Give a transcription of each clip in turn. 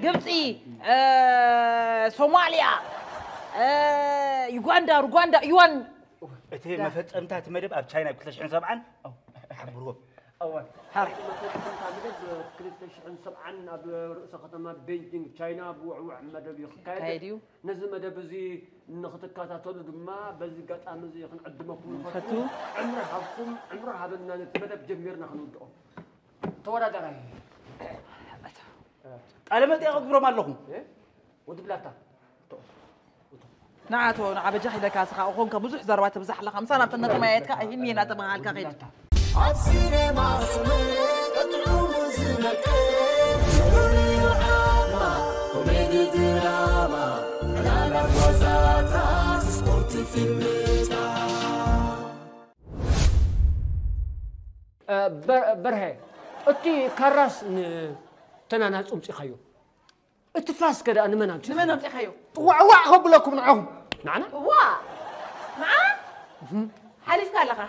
ግብፂ፣ ሶማልያ፣ ዩጋንዳ፣ ሩጓንዳ፣ ዩዋን። እቲ መፈፀምታ እቲ መደብ ኣብ ቻይና ብ ክልተ ሽሕን ሰብዓን ሓብርዎም። እዋን። ሓራይ። መፈፀምታ መደብ ክልተ ሽሕን ሰብዓን ኣብ ርእሰ ከተማ ቤጂንግ ቻይና ብውዕውዕ መደብ እዩ ክካየድ። ክካየድ እዩ። ነዚ መደብ እዚ ንኽትከታተሉ ድማ በዚ ኣጋጣሚ እዚ ክንዕድመኩም ንፈቱ። ንፈቱ። ዕምሪ ሃብኩም፣ ዕምሪ ሃበና ነቲ መደብ ጀሚርና ክንውድኦ። ተወዳዳራይ። ቃለ መጠይቕ ክግብሮም ኣለኹ። እ? ወዲ ብላታ። ንዓቶ ንዓበጃ ሒደካ ስኻ ኾንካ ብዙሕ ዘረባ ትብዛሕ ኣለኻ። ምሳና ተነተማየትካ እሂኒ እናተባሃልካ ኸይድ። ኣብ ሲኔማ ስምዒት ጥዑሙ ዝነቅል፣ ፍሉይ ዓማ፣ ኮሜዲ ድራማ፣ ዕላላት ዋዛታት፣ ስፖርት ፊልምታት። እ፣ በር-፣ በርሀ፣ እቲ ካራስ ንተናናጹ ምጺኻዮ። እቲ ፋስ ከ ደኣ ንመን ኣምጺኻ? ንመን ኣምጺኻዮ? ዋዕ ዋዕ ከብለኩም ንዓኹም። ንዓና? ዋ! ንዓ? ሓሊፍካ ኣለኻ።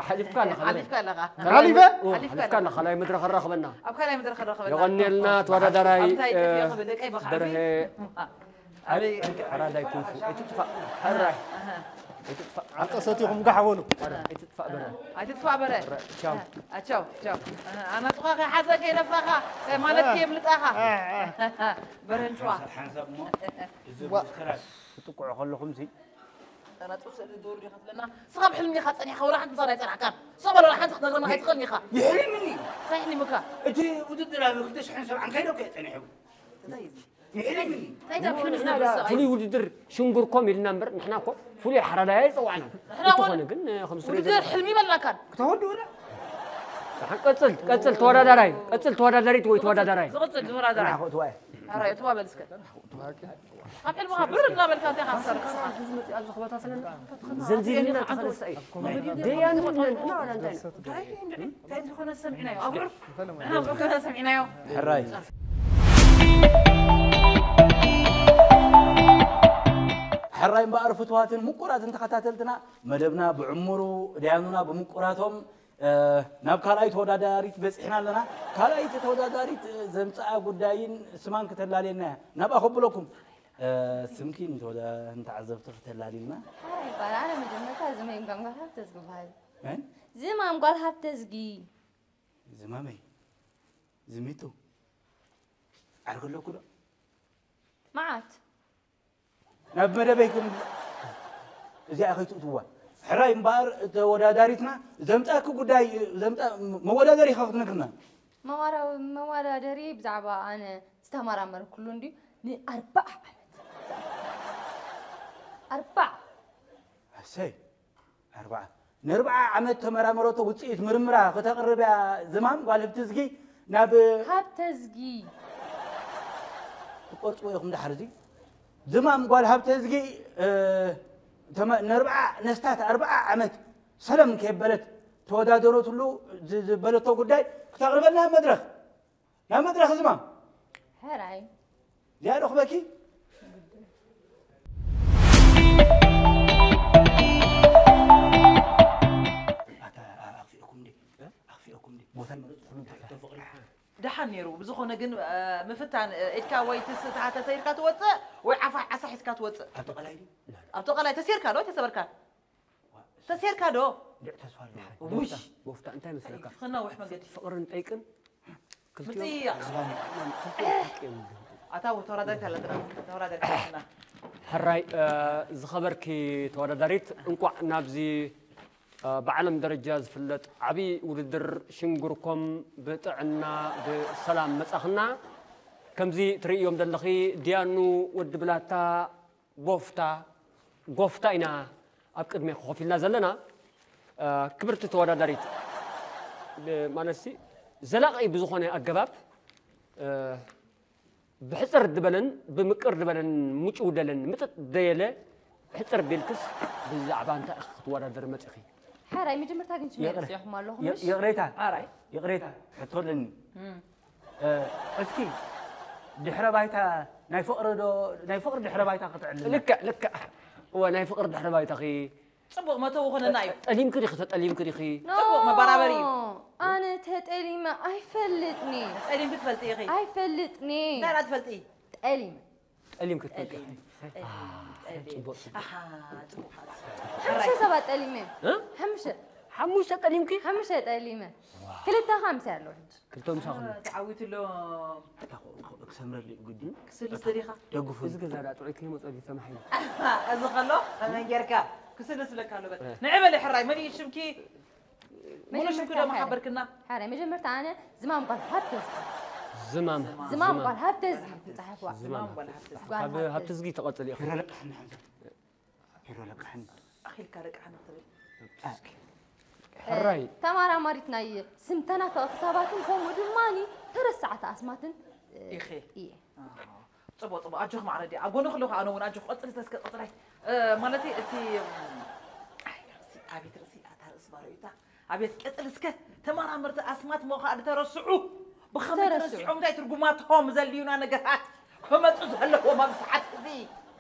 ሓሊፍካ ኣለኻ፣ በለ። ሓሊፍካ ኣለኻ። ሓሊፈ? ኦ፣ ሓሊፍካ ሓሊፍካ ኣለኻ። ኣለኻ። ካልኣይ መድረኽ ኣራኽበና። ኣብ ካልኣይ መድረኽ ኣራኽበና። የቐንየልና ተወዳዳራይ፣ ኣብ እንታይ እ፣ ተፊእኻ ብደቀይ በኻ? በርሀ። ኣበይ? ኣራዳይ ኩንፉ። ኣይትጥፋእ። ሕራይ። ኣሃ። ኣይትጥፋእ። ዓርቀ ሰቲኹም ጋሕ በሉ። ኣረ፣ ኣይትጥፋእ በረ። ኣይትጥፋእ በረ። ኣረ፣ ቻው። አ፣ ቻው፣ ቻው። አ፣ ኣናጹኻ ከይሓዘ ከይነፋኻ፣ ከይ ማለት አ። ከየምልጣኻ። አ፣ አ። በረንጭዋ። ሓንሳብ፣ ሓንሳብ እሞ፣ እዚ ዋ። ብስራት ክትጥቅዑ ከለኹም ሲ። ኣናጹ ስእሊ ዶር ዲኻ ትብለና? ስኻ ብሕልሚ ኢኻ ጸኒሕካ፣ ወላ ሓንቲ ምሳና ኣይጸናሕካን። ስኻ በል ወላ ሓንቲ ክትነግረና ኣይትኽእልን ኢኻ። ይሕልምኒ። እንታይ ይሕልምካ? እቲ ውድድር ኣብ ክልተ ሽሕን ሰብዓን ከይደ እኮ እየ ጸኒሑ። እንታይ እዩ እዚ? ይሕልምኒ። እንታይ ዳብ ሕልምስ ንሕና ነብርስ ፍሉይ ውድድር ሽንጉርኮም ኢልና እምበር፣ ንሕና እኮ ፍሉይ ሓራዳይ ኣይጸዋዕናን። ንሕና እውን እንተኾነ ግን፣ እ፣ ከም ስለ ውድድር ዘሎ ሕልሚ በልናካን። ክተወድኡ ዶ? ደሓን ቀጽል፣ ቀጽል ተወዳዳራይ፣ ቀጽል ተወዳዳሪት ወይ ተወዳዳራይ። ዝቕጽል ተወዳዳራይ። ንዓኹ እትዋ እየ። ኣራይ፣ እትዋ በል እስከ። ካብ ሕልምኻ ብር እናበልካ እንታይ ኢኻ ትሰርሕ ንስኻ? ኣብዚ መጽእ፣ ኣብዚ ክበታተነና? ዘልዚልና ተኸለስታ እዩ። ደያኑ ነን፣ እና ዋላ እንታይ ነው? እንታይ እንድዒ? እንታይ ዝኾነ ሰሚዕናዮ? ኣጉዕር? ንሕና ኣጉዕር ከና ሰሚዕናዮ። ሕራይ። ሕራይ እምበኣር ፍትዋትን ምቁራትን ተኸታተልትና፣ መደብና ብዕሙሩ፣ ደያኑና ብምቁራቶም፣ እ፣ ናብ ካልኣይ ተወዳዳሪት በጺሕና ኣለና። ካልኣይቲ ተወዳዳሪት፣ እ፣ ዘምጽኣ ጉዳይን ስማን ከተላልየና እያ። ናብኣ ከብለኩም። እ፣ ስምኪ ንተወዳ-፣ ንተዓዘብቲ ከተላልይልና። ሕራይ ይባላል። ኣነ መጀመርታ ዝመይም ጋንጓ ሃብተ ዝግባል። መን? ዝማም ጓል ሃብተ ዝጊ። ዝማመይ፣ ዝሚቱ፣ ዓርኪ ኣለኩ ዶ? መዓት። ናብ መደበይ ክም-፣ እዚኣ ከይትእትዋ። ሕራይ እምበኣር ተወዳዳሪትና ዘምጻኪ ጉዳይ፣ ዘምጻ-፣ መወዳደሪ ኢኻ ክትነግርና። መዋራ-፣ መወዳደሪ ብዛዕባ ኣነ ዝተመራመርኩሉ እንድዩ ንኣርባዓ ዓመት። ኣርባዓ። ኣሰይ። ኣርብዓ። ንኣርብዓ ዓመት ተመራመረቶ ውጽኢት ምርምራ ከተቕርብ እያ ዝማም ጓል ህብቲ እዝጊ ናብ ሃብተ እዝጊ። ትቆርጽዎ ኢኹም ደሓር እዚ። ዝማም ጓል ሃብተ እዝጊ፣ እ፣ ተመ-፣ ንኣርብዓ ነስታት ኣርብዓ ዓመት ሰለም ከየበለት ተወዳደረትሉ ዝ-፣ ዝበለቶ ጉዳይ ክተቕርበልና ኣብ መድረኽ። ናብ መድረኽ ዝማም። ሕራይ። እዚኣ ዶ ክበኪ? ኣታ፣ ኣ-፣ ኣኽፊእኩም ድየ? ኣኽፊእኩም ድየ? ቦታ ይመረጽኩሉ እንታይ? ፍቕሪ። ደሓን ነይሩ። ብዝኾነ ግን፣ እ፣ ምፍታን፣ እ፣ ኢድካ ወይ ትስ-፣ ተሓተ ሰይድካ ትወጽእ ወይ ዓፋሕ ዓሳ ሒዝካ ትወጽእ። ኣብ ተቐላይ ድዩ? ኣብ ተቐላይ ተሴርካ ዶ ኣይተሰበርካን? ተሴርካ ዶ? እንድዕ ተስፋ ኣለዎ። ውሽ። ቦፍታ፣ ቦፍታ እንታይ መስለካ? ከናውሕ መገዲ። ፍቕርን ጠይቅን ክልቲኦም ምጽያ። ክልቲኦም ሓቂ እዮም። ኣታ ተወዳዳሪት ኣለትና፣ ተወዳዳሪት ኣለትና። ሕራይ፣ እ፣ ዝኸበርኪ ተወዳዳሪት፣ እንቋዕ ናብዚ፣ እ፣ ብዓለም ደረጃ ዝፍለጥ ዓብዪ ውድድር ሽንጉርኮም ብጥዕና ብሰላም መጻኽና። ከምዚ ትርእዮም ዘለኺ ዲያኑ ወዲ ብላታ ቦፍታ፣ ጎፍታ ኢና ኣብ ቅድሜ ኮፍ ኢልና ዘለና። እ፣ ክብርቲ ተወዳዳሪት፣ ብ-፣ ማለትሲ ዘላቒ ብዝኾነ ኣገባብ፣ እ፣ ብሕጽር ዝበለን ብምቅር ዝበለን ምጭው ደለን ምጥጥ ደየለ ሕጽር ቢልክስ ብዛዕባ እንታይ ኢኺ ክትወዳደሪ መጺኺ? ሓራይ መጀመርታ ግን ሽመይ ይቕረ- ረሲዕኹም ኣለኹም፣ ይቕ- ምሽ? ይቕሬታ። ሓራይ። ይቕሬታ፣ ሕቶ ኣለኒ። እም። እ፣ እስኪ ድሕረ ባይታ ናይ ፍቕሪ ዶ፣ ናይ ፍቕሪ ድሕረ ባይታ ክትዕልልና? ልክዕ፣ ልክዕ። እወ፣ ናይ ፍቕሪ ድሕረ ባይታኺ ጽቡቕ መተው ኾነና እዩ። ጠሊምኪ ዲኺ፣ ተጠሊምኪ ዲኺ? ኖ፣ ጽቡቕ መበራበሪ እዩ። ኣነ ተጠሊመ ኣይፈልጥኒ። ጠሊምኪ ትፈልጢ ኢኺ? ኣይፈልጥኒ። እንታይ ደኣ ትፈልጢ? ጠሊመ። ጠሊምኪ ትፈልጢ ኢኺ? ጠሊም፣ ጠሊም፣ ኣሃ፣ ጽቡቕ ሓሳብ። ሓሙሽተ ሰባት ጠሊመ። እ? ሓሙሽተ። ሓሙሽተ ጠሊምኪ? ሓሙሽተ ጠሊመ። ክልተ ከ ምሳይ ኣሎ ሕጂ። ክልተ ምሳኹም። ተዓዊቱ ኣሎ። ኣታ ኸ-፣ ኸ-፣ ክሰምረሉ እዩ ግዲ። ክስልስ ደሊኻ? ደግፉ። እዚ ገዛ ደኣ ጥዑይ ከይመጸ ድዩ ተማሂሩ? እዚ ከሎ ከመይ ጌርካ? ክስልስ ብለካ ኣሎ በል። እ። ንዒ በሊ ሕራይ፣ መን እዩ ሽምኪ? ሙሉ ሽምኪ መጀመርታ ዶ ሓረ። መሓበርክና? ሓረ፣ መጀመርታ ኣነ ዝማም ጓል ሃብተ ዝማም። ዝማም። ዝማም ጓል ሃብተ ዝማም ትጽሓፍዋ። ዝማም ጓል ሃብተ ዝማም። ጓል ካብ ሃብተ ሃብተ ዝጊ ተቐጽል ኢኺ። ፊሮ ለቃሕኒ ሓንሳ። ፊሮ ለቃሕኒ። ኣኺልካ ለቃሕኒ ትብል። ሕራይ። ተመራማሪት ናይ ስም ተናፈቕቲ ሰባትን ከምኡ ድማኒ ተረሳዕቲ ኣስማትን፣ እ፣ ኢኺ። እየ። ኣዎ። ጽቡቕ፣ ጽቡቕ። ኣጆኺ ማዕረ ድያ። ኣብ ጎንኺ ኣለኹ ኣነ እውን። ኣጆኺ፣ ቀጽሊ እስከ፣ ቀጽላይ። እ፣ ማለተይ፣ እቲ፣ እም፣ ኣይ፣ ርእሲ፣ ኣቤት ርእሲ፣ ኣታ ርእሲ ባርዮታ። ኣቤት፣ ቀጽሊ እስከ። ተመራመርቲ ኣስማት እሞ ኸኣ ዝተረስዑ፣ ብኸመይ ዝተረስዑ። ተረሲዖም፣ እንታይ ትርጉማቶም ዘልዩና ነገራት ክመጹ ዘለዎም ኣብ ሰዓት እዚ።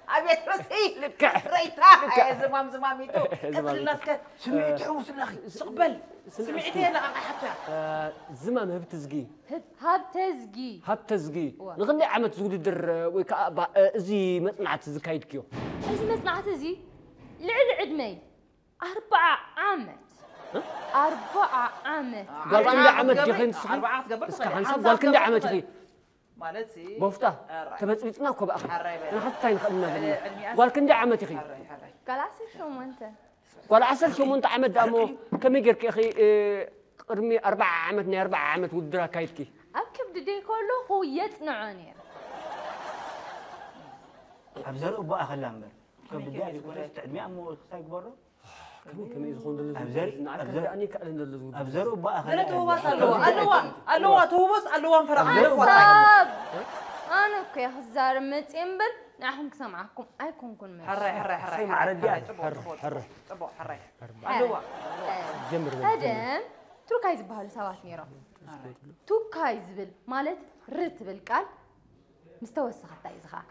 ኣቤት ርእሲ፣ ልክዕ። ፍረይታ፣ ልክዕ። ኣየ ዝማም ዝማሚቱ። ዝማሚቱ። ቀጽልና እስከ። ስምዒት ሕውስ ኣለኺ። ስቕ በል። ስምዒት ስምዒት የነቓቕሓቶ እያ። እ፣ ዝማም ህብቲ ዝጊ። ህብ-፣ ሃብተ ዝጊ። ሃብተ ዝጊ። እዋ። ንኽንደይ ዓመት እዚ ውድድር፣ እ፣ ወይ ከኣ ባ-፣ እ፣ እዚ መጽናዕቲ ዝካይድክዮ? እዚ መጽናዕቲ እዚ ልዕሊ ዕድመይ ኣርብዓ ዓመት። እ? ኣርብዓ ዓመት። ጓል ክንደይ ዓመት ዲኺ ንስኺ? ኣርብዓ ክትገብር እስከ ትኽእል። ሓንሳብ ሓንሳብ ጓል ክንደይ ክትገብር ዓመት ኢኺ? ትኽእል። ማለት ሲ-፣ ቦፍጣ፣ ኣራይ። ተበጽቢጽና እኮ ብኣኺ። ኣራይ በል። ንሓትታ ኣይንኽእልን ኣለና። ኣራይ፣ ዕድሚኣ ጓል ክንደይ ዓመት ኢኺ? ኣራይ፣ ኣራይ። ጓል ዓሰርተ ሸሞንተ። ጓል ዓሰርተ ሸሞንተ ዓመት ደኣ እሞ ከመይ ጌርኪ ኢኺ፣ እ፣ ቅድሚ ኣርብዓ ዓመት ናይ ኣርብዓ ዓመት ውድድር ኣካይድኪ? ኣብ ከብዲ ደይ ከለኹ የጽንዖ ነይረ። ኣብ ዘርኢ እቦኣ ከላ እምበር። ከብዲ ከመይ ደኣ ከመይ ኣይኮነስ፣ ዝኮነ? ዕድሚኣ እሞ ክሳይ ግበሮ። ከመይ ከመይ ዝኸውን ዘሎ ኣብ ዝውድድር ዘርኢ፣ ንዓካ ኣብ ዘርኢ፣ ደኣ እኔ ከኣለን ዘሎ ዝውድር ኣብ ዘርኢ እቦኣ ከላ ገለ ተውባስ እምበር። ኣለዋ፣ ኣለዋ፣ ኣለዋ፣ ተውባስ ኣለዋ፣ ኣብ ዘርኢ እቦኣ ከላ። ሓንሳብ! ኣነ እኮ እየ ክዛረብ መጽየ እምበር፣ ንዓኹም ክሰምዓኩም ኣይኮንኩን መጽየ። ሕራይ፣ ሕራይ፣ ሕራይ፣ ሰይ ማዕረ ሕራይ፣ ድያ? ሕራይ፣ ጽቡቕ፣ ሕራይ፣ ጽቡቕ፣ ሕራይ። ጽቡቕ፣ ሕራይ። ሕራይ። ኣለዋ፣ ኣለዋ። ጀምር በል፣ ጀምር። ቀደም ቱርካይ ዝበሃሉ ሰባት ነይሮም። ቱካይ ዝብል ማለት ር ትብል ቃል ምስ ተወሰኸታ እዩ ዝኸዓ።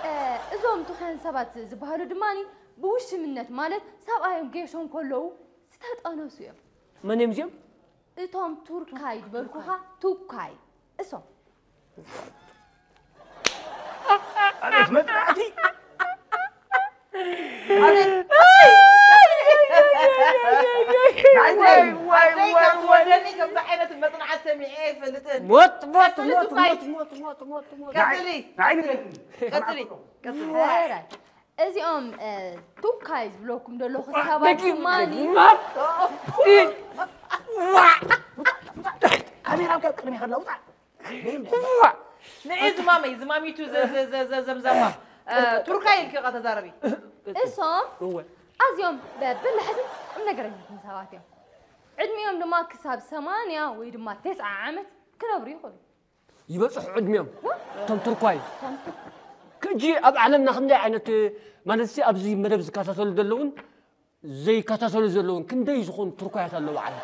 እ፣ እዞም ቱኻያን ሰባት ዝበሃሉ ድማኒ ብውሽምነት ማለት ሰብኣዮም ጌሾም ከለዉ ዝተጠነሱ እዮም። መን እዮም እዚኦም? እቶም ቱርካይ ዝበልኩኻ ቱካይ እሶም። ኣቤት መጥቃዕቲ! ኣቤት! ናይ ወይ፣ ወይ፣ ኣደይ ወይ፣ ካብ ወይ። ትወልደኒ ከምዚ ዓይነት መጽናዕቲ ሰሚዐ ኣይፈልጥን። ሞት፣ ሞት፣ ቀጽሊ ሞት፣ ቱካይ። ሞት፣ ሞት፣ ሞት፣ ሞት፣ ሞት። ቀጽሊ፣ ናይ፣ ናይ ቀጽሊ፣ ቀጽሊ፣ ቀጽሊ። ሕራይ። እዚኦም፣ እ፣ ቱካይ ዝብለኩም ዘለኹ ሰባት ደጊም፣ ድማኒ ደጊም። ካሜራ ኣብ ቅድሚ ከለዉ ውጻእ። ንዒ ዝማመይ፣ ዝማሚቱ ዘ-፣ ዘ-፣ ዘ-፣ ዘ-፣ ዘምዛማ፣ እ፣ ቱርካይ ኢልኪ ቃ ተዛረቢ። እሶም እወ። ኣዝዮም በላሕትን ቁም ነገረኛትን ሰባት እዮም። ዕድሚኦም ድማ ክሳብ ሰማንያ ወይ ድማ ተስዓ ዓመት ክነብሩ ይኽእሉ። ይበጽሑ ዕድሚኦም። እቶም ቱርኳይ። እቶም ቱርኳይ። ሕጂ ኣብ ዓለምና ክንደይ ዓይነት፣ ማለት ሲ ኣብዚ መደብ ዝከታተሉ ዘለውን ዘይከታተሉ ዘለውን ክንደይ ዝኾኑ ቱርኳያት ኣለዉ ዓለም?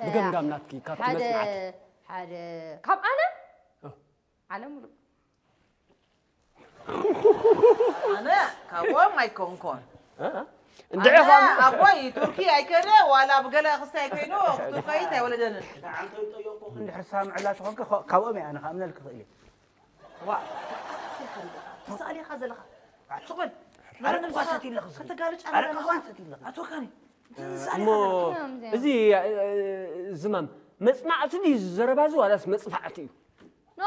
ብገምጋም ናትኪ፣ ካብቲ ሓደ፣ መጽናዕቲ። ሓደ፣ ካብ ዓለም? እ። ዓለም ሙሉእ። ኣነ ካብኦም ኣይኮንኩን። እ? እንድዒ ኣነ ኸኣ ኣቦይ ቱርኪ ኣይከደ፣ ዋላ ብገለ ክስታይ ኮይኑ፣ ቱርካይት ኣይወለደንን። ንዓንተ ይጠየቁ እንድሕር ሳምዕላ ተኾንካ፣ ኸ-፣ ካብኦም እየ ኣነ ክኣምነልክ ክኽእል እየ። ዋ፣ ትስኣል ኢኻ ዘለኻ። ስቕ በል። ኣረ፣ ኳሰት ይለኽ፣ ስቕ። ከተጋልጭ ኣረ፣ ኣለኻ። ኳሰት ይለኽ። ኣቶካኒ። ትስኣል እሞ፣ ኢኻ ዘለኻ። እዚ፣ እ፣ ዝማም መጽናዕቲ ድዩ ዘረባ እዚ ዋላስ መጽፋዕቲ እዩ? ኖ!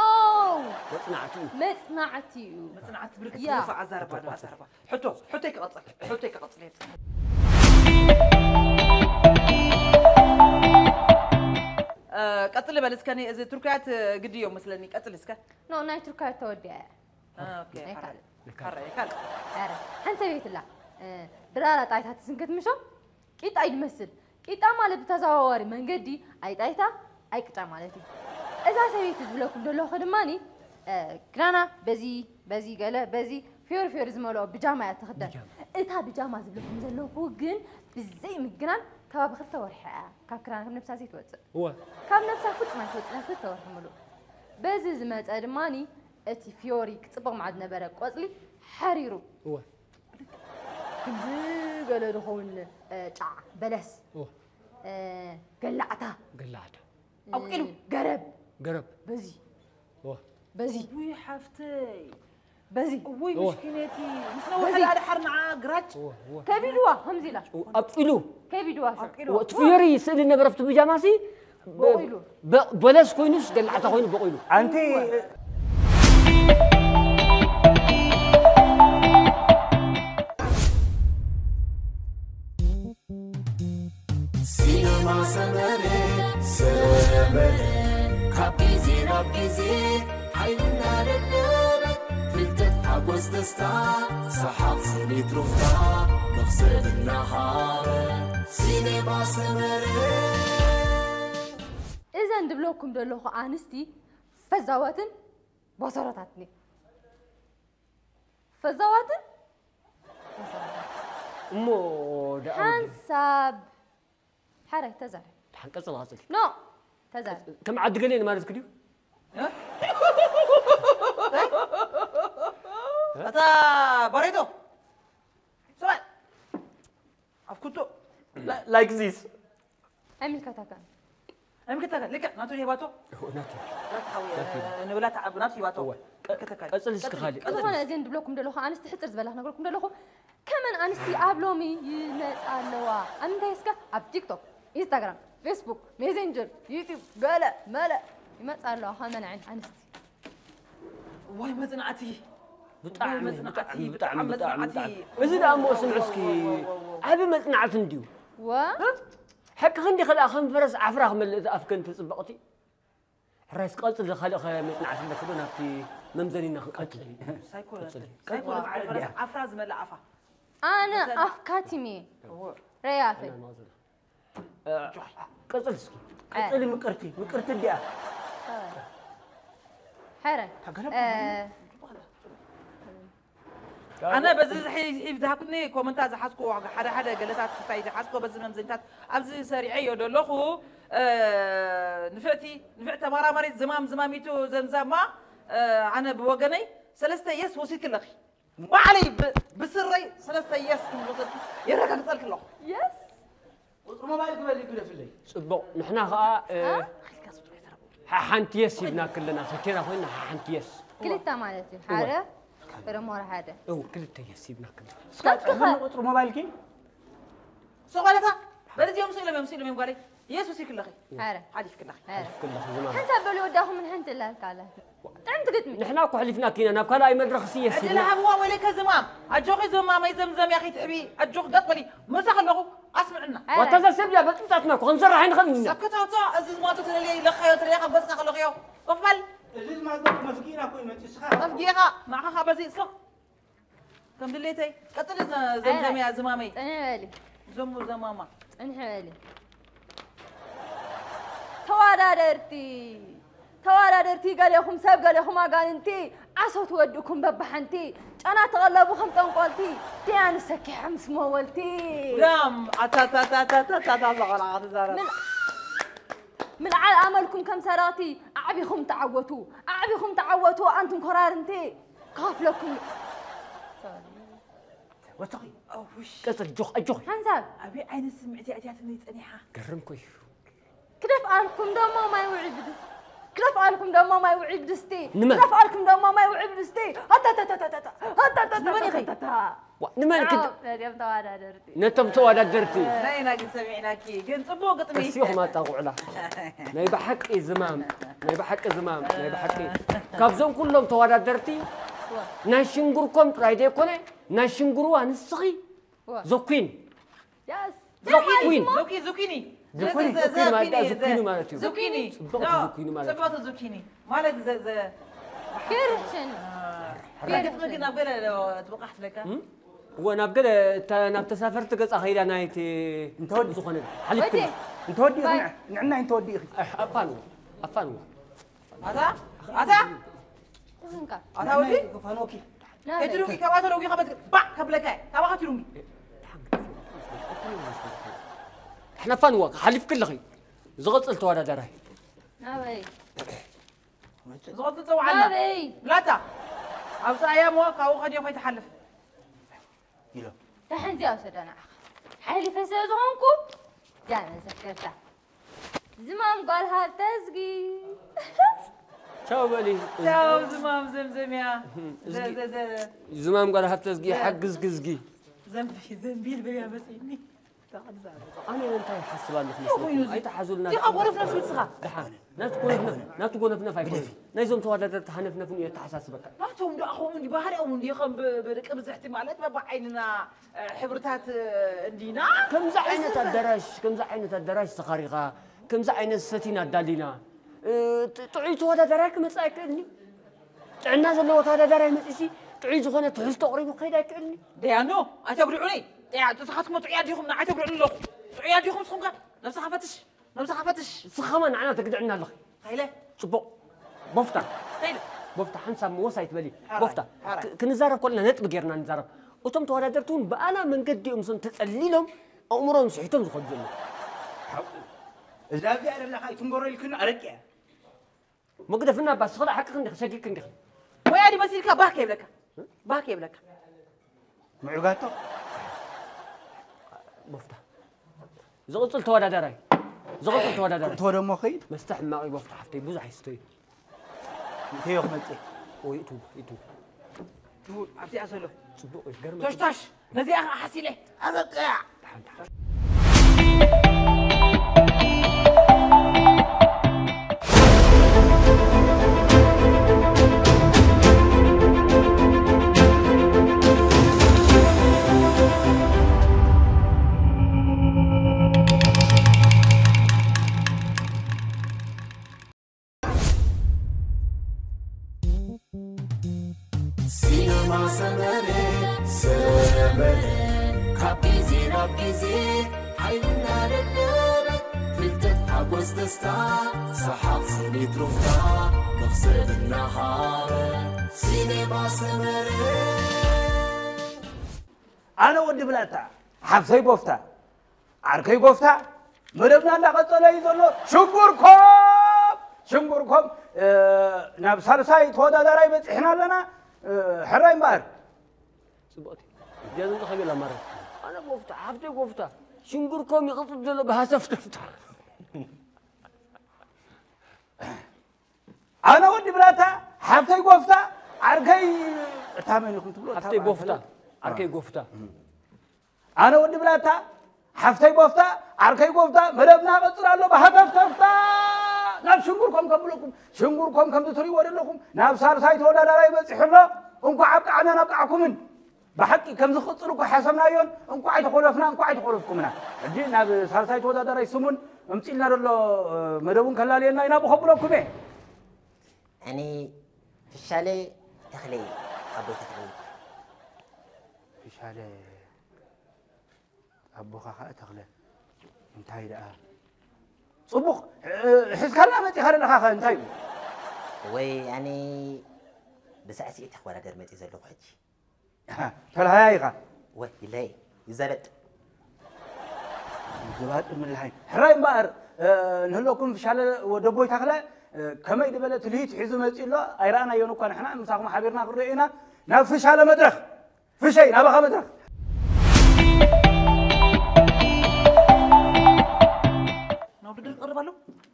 መጽናዕቲ እዩ። መጽናዕቲ እዩ። መጽናዕቲ ብርክት ያ። ዝደፋ ኣዛርባ ዶ ኣዛርባ። ሕቶ፣ ሕቶይ ክቐጽል፣ ሕቶይ ክቐጽል እየ። እ፣ ቀጽሊ በል እስከ፣ ኒ-፣ እዚ ቱርካያት ግዲ እዮም መስለኒ። ቀጽሊ እስከ። ኖ፣ ናይ ቱርካያት ተወዲኣ እያ። እ፣ ኦኬ፣ ናይ ሓራይ። ካልእ። ሓራይ፣ ካልእ። ኧረ፣ ሓንቲ ሰበይቲ ኣላ። እ፣ ድራር ኣጣይታ ትስንክት ምሾ? ቂጣ እዩ ዝመስል። ቂጣ ማለት ብተዘዋዋሪ መንገዲ ኣይጣይታ ኣይቅጫ ማለት እዩ። እዛ ሰበይቲ ዝብለኩም ዘለኹ ድማኒ፣ እ፣ ክዳና በዚ፣ በዚ ገለ፣ በዚ ፍዮሪ ፍዮሪ ዝመልኦ ብጃማ እያ ትኽደን። ብጃማ። እታ ብጃማ ዝብለኩም ዘለኹ ግን ብዘይ ምግናን ከባቢ ክልተ ወርሒ እያ ካብ ክዳና ካብ ነብሳ ዘይትወፅእ። እወ ካብ ነብሳ ፍጹም ኣይትወፅእ ናይ ክልተ ወርሒ ሙሉእ። በዚ ዝመፀ ድማኒ እቲ ፊዮሪ ክፅብቕ መዓት ዝነበረ ቆፅሊ ሓሪሩ እወ ክንዲ ገለ ዝኸውን እ፣ ጫዓ በለስ እወ እ፣ ገላዕታ ገላዕታ ኣብቂሉ ገረብ ገረብ በዚ እወ በዚ ውይ ሓፍተይ በዚ ውይ እወ። ምስኪነቲ ምስ ነዊሕ ኣድሓር ንዓ ግራጭ እወ እወ ከቢድዋ ከምዚ ኢላ ኣብቂሉ ከቢድዋ ሽዑ። እወ እቲ ፍዮሪ ስእሊ ነበረ ኣብቲ ብጃማሲ በቂሉ። በ- በለስ ኮይኑስ ገላዕታ ኮይኑ በቂሉ ኣንቲ ሲነማ ሰመረ ሰመረ ካብ ግዜ ናብ ግዜ ሓይልና ደለበ ፍልጠት ሓጎስ ደስታ ሰሓቕ ስኒት ሩፍታ መኽሰብ እናሃበ ሲነማ ሰመረ እዘን ድብለኩም ዘለኹ ኣንስቲ ፈዛዋትን ቦሰሮታትን እየን። ፈዛዋትን እሞ ደኣ ሓንሳብ ሓራይ ተዛረብ ሓንቀጽ ንቐጽል ኖ ተዛረብ ከም ዓዲ ገሌን ማለት ክድዩ እታ ባሬቶ ስማዕ ኣብ ኩቶ like this ኣይምልከታካን ኣይምልከታካን ልክዕ ናቱ ሂባቶ ናቱ ናቱ ሓውየ ንብላ ተዓብ ናቱ ሂባቶ እወ። ኣይምልከታካን ቀጽል እስኪ ካልእ ዝኾነ እዚን ድብለኩም ደለኹ ኣንስቲ ሕፅር ዝበላ ክነግረኩም ደለኹ ከመን ኣንስቲ ኣብ ሎሚ ይመፃ ኣለዋ ኣብ ምንታይ እስከ ኣብ ቲክቶክ ኢንስታግራም ፌስቡክ ሜሴንጀር ዩቲብ ገለ መለ ይመፃ ኣለዋ ከመን ዓይነት ኣንስቲ ዋይ መፅናዕቲ ብጣዕሚ መፅናዕቲ ብጣዕሚ ብጣዕሚ ብጣዕሚ መፅናዕቲ ብጣዕሚ እዚ ደኣ እሞ ስምዕ እስኪ ዓቢ መጽናዕቲ እንድዩ ወ ሓቂ ክንዲ ከልኣ ከም ፈረስ ዓፍራ ክመልእ ኣፍከን ትጽበቕቲ ሕራይስ ቀጽል ካልእ ከ መጽናዕቲ ኣለክ ዶ ናብቲ መምዘኒና ክንቀጽል ሳይኮ ሳይኮ ዓፍራ ዝመልእ ኣፋ ኣነ ኣፍካቲም እየ ረያፈይ ቀጽል እስኪ ቀጽል ምቅርቲ ምቅርቲ እንዲያ ሕረ ኣነ በዚ ዝሒብ ዝሃኩኒ ኮመንታ ዝሓዝኩ ሓደ ሓደ ገለታት ክታይ ዝሓዝኩ በዚ መምዘኒታት ኣብዚ ሰሪዐዮ ዘለኹ ንፍዕቲ ንፍዕ ተመራማሪት ዝማም ዝማሚቱ ዘምዛማ ኣነ ብወገነይ ሰለስተ የስ ወሲድክለኺ ባዕለይ ብስረይ ሰለስተ የስ ወሰድኩ የረጋግፀልክ ኣለኹ የስ ቁፅሪ ሞባይል ክበል ግደፍለይ ፅቡቕ ንሕና ከዓ ሓንቲ የስ ሂብናክ ኣለና ፈቴና ኮይና ሓንቲ የስ ክልተ ማለት እዩ ሓደ ፍረሞራ ሓደ እው ክልተ የስ ሂብናክ ኣለና እስካብ ቁፅሪ ሞባይልኪ ሶቆለታ በለዚኦም ስኢሎም እዮም ስኢሎም እዮም ጓለይ የሱስ ይክለኺ ኧረ ሓሊፍክለኺ ኧረ ክለኽ ዝማም ሓንሳብ በሉ ወዳኹም ንሓንቲ እላ ኣልካ ኣላ ጥዕምቲ ግጥሚ ንሕና እኮ ሕሊፍናክ ኢና ናብ ካልኣይ መድረኽ ሲ የስ ዕድል ሂብና ሃብዋ ወለከ ዝማም ኣጆኺ ዝማመይ ዘምዘም ያኺ ትሕቢ ኣጆኺ ቀጥበሊ ምሳኽ ኣለኹ ኣስምዕና ኧረ ዋታ እዛ ሰብ እዚኣ በጥብጣትና እኮ ክንሰርሕ ኣይንኽእልን ኢና ሰከታቶ እዚ ዝማቶ ተለለየ ኢለኻዮ ተለየ ካብ ገጽካ ከለኽዮ ኮፍ በል እዚ ዝማቶ መፍጊና ኮይኑ መፂስኻ መፍጊኻ ንዓኻ ካብ በዚ ስቕ ከም ድሌተይ ቀጽሊ ዘ- ዘምዘምያ ዝማመይ ጽንሕ በሊ ዘሙ ዘማማ ጽንሕ በሊ ተወዳደርቲ ተወዳደርቲ ገሌኹም ሰብ ገሌኹም ኣጋንንቲ ዓሶ ትወድእኩም በብሓንቲ ጨና ተቐለቡ ከም ጠንቆልቲ ደያኑ ሰኪሖም ምስ መወልቲ ዳም ኣታታታታታታ ቆልዓ ክትዛረብ ምን- ምልዓል ኣመልኩም ከም ሰረቕቲ ኣዕቢኹም ተዓወቱ ኣዕቢኹም ተዓወቱ ኣንቱም ኮራርንቲ ክኸፍለኩም ወተኺ ቀጽል ጆኽ ኣጆኽ ሓንሳብ ኣበይ ዓይነት ስምዒት እያ እቲኣትኒ ጸኒሓ ገርም ኮ እዩ ክደፍኣልኩም ደሞ ማይ ውዒ ብድስቲ ክደፍኣልኩም ደሞ ማይ ውዒ ብድስቲ ንመን? ክደፍኣልኩም ደሞ ማይ ውዒ ብድስቲ ኣታታታታታ ኣታታታታታ ዋ፣ ንመን ክድ ነዚኦም ተወዳደርቲ ነቶም ተወዳደርቲ ናይ ናጊ ሰሚዕናኪ ግን ጽቡቅ ግጥሚ እስኹም ኣጣቑዕላ ናይ ብሓቂ ዝማም ናይ ብሓቂ ዝማም ናይ ብሓቂ ካብዞም ኩሎም ተወዳደርቲ ናይ ሽንጉርኮም ጥራይ ዘይኮነ ናይ ሽንጉርዋ ንስኺ ዋ። ዘኩን ያስ ዘኩን ዙኪ ዙኪኒ ዙኪኒ፣ ዘ- ዘ- ዙኪኒ ማለት ዘ- ዙኪኒ ማለት እዩ። ዙኪኒ ጽቡቅ ኖ፣ ዙኪኒ ማለት እዩ። ጽቡቅ ዙኪኒ ማለት ዘ ዘ ገርሽን ገርሽን ግን ኣብ ገለ ዶ ትብቃሕ ትለካ እም? እወ ናብ ገለ እታ ናብ ተሳፈርቲ ገጻ ከይዳ ናይቲ እንተወዲ ዝኾነ ሓሊፍክን ወዲ። እንተወዲኡ ባይ። ንዕና እንተወዲኡ ኣፋንዎ ኣፋንዎ ኣታ ኣታ ተኸንካ ኣታ ወዲ ክፈኖኪ ናበይ? ከይትሩንጊ፣ ካብኣ ተደውጊ፣ ካብ ባዕ ከብለካ እየ። ካባኻ ትሩንጊ። ሓናፋን ዋካ ሓሊፍኪ ኣለኺ። ዝቕጽል ተወዳዳራይ። ናበይ? ዝቐጽል ጸውዓና። ናበይ? ብላታ። ኣብ ጻያ እሞ ካብኡ ከድዮ ከይትሓልፍ። ኢሎ። ደሓን እዚኣ ውሰዳ ንዓኻ። ሓሊፈ ስለ ዝኾንኩ፣ ዳ መዘከርታ። ዝማም ጓል ሃብተዝጊ። ቻው በሊ። ቻው ዝማም ዘምዘምያ። እዝጊ። ዘ-፣ ዘ-፣ ዘ-፣ ዝማም ጓል ሃብተዝጊ፣ ዘ-፣ ሓግዝኪ እዝጊ። ዘንቢ-፣ ዘንቢል በያ መጺኒ። ኣነ እንታይ ይሓስብ ኣለኹ መስለኩም? ኮይኑ እዚ። ኣይትሓዙልና። ዲኻ ጎረፍ ነፍሲ ንስኻ? ደሓን። ናቱ ጎነፍነፍ፣ ናቱ ጎነፍነፍ ኣይኮነን። ግደፊ። ናይዞም ተወዳደርቲ ሃነፍነፍን እዩ የተሓሳስበካ። ናቶም ደኣ ከምኡ እንዲ ባህሪኦም እንዲ ከም ብ-፣ ብደቂ ብዝሕቲ ማለት በብዓይንና፣ እ፣ ሕብርታት፣ እ፣ እንዲና። ከምዚ ዓይነት ዝስተ ኣዳራሽ፣ ከምዚ ዓይነት ኣዳራሽ ተኻሪኻ፣ ከምዚ ዓይነት ሰቲን ኣዳሊና፣ እ፣ ጥ-፣ ጥዑይ ተወዳዳራይ ክመጽእ ኣይክእልኒ። ጥዕና ዘለዎ ተወዳዳራይ መጺሲ ጥዑይ ዝኾነ ትሕዝቶ ኣቕሪቡ ክኸይድ ኣይክእልኒ። ደያኖ፣ ኣይተጉድዑኒ። ጥያ-፣ ንስኻትኩም ጥዑያት ዲኹም፣ ንዓይ ተጉድዑኒ ኣለኹ። ጥዑያት ዲኹም ንስኹም ከ? ነብስኻ ፈትሽ፣ ነብስኻ ፈትሽ። ንስኻ ኸማን ንዓና ተግድዕና ኣለኺ። እንታይ ኢለ? ጽቡቕ። ቦፍታ። እንታይ ኢለ? ቦፍታ፣ ሓንሳብ መወስ ኣይትበሊ። ሓራይ፣ ቦፍታ። ሓራይ። ክ-፣ ክንዛረብ ከለና ነጥቢ ጌርና ንዛረብ። እቶም ተወዳደርቲ እውን ብኣና መንገዲ እዮም እዞም ተጸሊሎም ኣእምሮም ስሒቶም ዝኸዱ ዘለዉ። ሓው፣ እዛ እዚኣ ዘለኻ ኣይትንገሮ ኢልክኒ ኣረቂ እያ። መግደፍና እባ፣ ንስኺ ደኣ ሓቅኺ እንዲኺ፣ ሰጊግኪ እንዲኺ። ወይ ኣዲ መሲልካ ባህ ከይብለካ። ባህ ከይብለካ። ምዕጋቶ። ቦፍታ። ዝቕጽል ተወዳዳራይ። ዝቕጽል ተወዳዳራይ። ክትወደ እሞ ኸይድ። መስተ ሕማቕ እዩ ቦፍታ ሓፍተይ፣ ብዙሕ ኣይስተዩ። እንተዮ ክመጽእ። ወይ እቱ፣ እቱ። ኣብዚኣ ዘሎ። ጽቡቕ እዩ፣ ገርመ። ቶሽቶሽ፣ ነዚኣ ኸዓ ሓሲለ። ኣበቃ። ደሓን፣ ደሓን። ሲነማ ሰመረ፣ ሰመረ፣ ካብ ግዜ ናብ ግዜ ሓይልና ደለበ፣ ፍልጠት ሓጎስ ደስታ፣ ሰሓቕ ስኒት ሩፍታ፣ መኽሰብ እናሃበ። ሲነማ ሰመረ። ኣነ ወዲ ብላታ፣ ሓፍተይ ቦፍታ፣ ዓርከይ ጎፍታ፣ መደብና እንዳቐጸለ እዩ ዘሎ። ሽንጉር ኮም፣ ሽንጉር ኮም፣ እ፣ ናብ ሳልሳይ ተወዳዳራይ በጺሕና ኣለና። እ፣ ሕራይ እምበኣር። ጽቡቕቲ። እዚኣ ዝንቀኸብ የላ ማርያም። ኣነ ጎፍታ፣ ሓፍተይ ጎፍታ፣ ሽንጉር ኮም ይቕጽል ዘሎ ብሃሰፍተፍታ። ኣነ ወዲ ብላታ፣ ሓፍተይ ጎፍታ፣ ዓርከይ፣ እታ መን ኢኹም ትብሎ? እታ ሓፍተይ ጎፍታ፣ በዓል ዓርከይ ጎፍታ። ኣነ ወዲ ብላታ፣ ሓፍተይ ጎፍታ፣ ዓርከይ ጎፍታ፣ መደብና ቀጽል ኣሎ፣ ብሃተፍተፍታ። ናብ ሽንጉር ኮም ከብለኩም፣ ሽንጉር ኮም ከምዚ ትርእይዎ ዘለኹም፣ ናብ ሳልሳይ ተወዳዳራይ በጺሑ ኣሎ። እንኳዕ ኣብቃዕናን ኣብቃዕኩምን። ብሓቂ ከምዚ ክቕጽል እኮ ሓሰብናዮን፣ እንኳዕ ኣይተኾለፍና፣ እንኳዕ ኣይተኾለፍኩምና። ሕጂ ናብ ሳልሳይ ተወዳዳራይ ስሙን እምጺልና ዘሎ፣ እ፣ መደቡን ከላልየልና ኢና ብኸብለኩም እየ። ኣነ ፍሻለ ተኽለ፣ ኣቦይ ተኽለ። ፍሻለ ኣቦኻ ኸኣ ተኽለ። እንታይ ደኣ? ጽቡቕ፣ እ፣ ሒዝካልና መጺኻ ዘለኻ ኸ እንታይ እዩ? ወይ ኣነ ብሳዕስዒት ክወዳደር መጺእ ዘለኹ ሕጂ። ተላሃያ ኢኻ። ወ-፣ ኢለይ ይዘበጥ። ይዘባጥ ምልሃይ። ሕራይ እምበኣር፣ እ፣ ንህለኩም ፍሻለ ወደቦይ ተኽለ፣ እ፣ ከመይ ዝበለ ትልሂት ሒዙ መጺኡ ኣሎ፣ ኣይረኣናዮን እኳ ንሕና፣ ምሳኹም ሓቢርና ክንሪኦ ኢና። ናብ ፍሻለ መድረኽ። ፍሸይ፣ ናባኻ መድረኽ። ናብ ውድድር ክቐርብ ኣሎ።